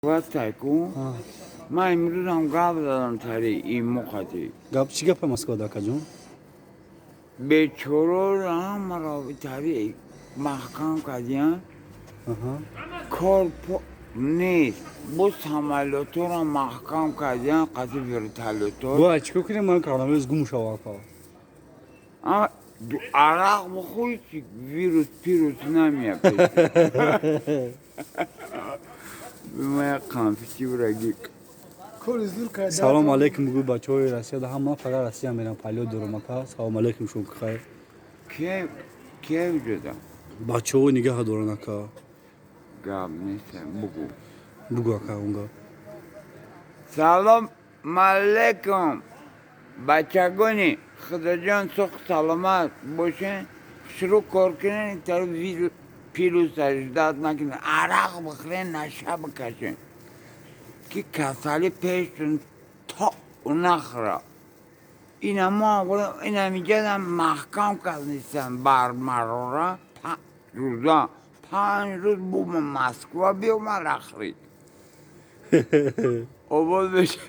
Москва ку. Ман имрӯзам гап задам сари ин муқати. Гап чӣ гапа Москвада, акаҷон? Бечороро ҳамаро тари маҳкам кардиян. Кор нест. Бо самолёторо маҳкам кардиян қати вертолёто. Бояд чӣ кор кунем, ман коронавирус гум шава, ака? Арақ бихӯри, вирус пирус намеяд. Як конфети бураги. Салом алейкум бугӯ бачаҳои Россияда ҳама, фақат Россия мерам, полёт дорам, ака. Салом алейкум шум, хайр. Ке ҷода? Бачаҳо нигаҳ доран, ака. Гап нест, бугӯ. Бугӯ, ака, он гап. Салом алейкум, бачагони худоҷон, сух саломат бошен, шурӯъ кор кунен, тари вируса ждать накунен, арақ бихӯрен, наша бикашен, ки касалӣ пештун то нахӯра. Ина мо инамиҷадам маҳкам кардистан бар марора рӯза 5 рӯз бу Москва биё мара хӯрид. Обод беша.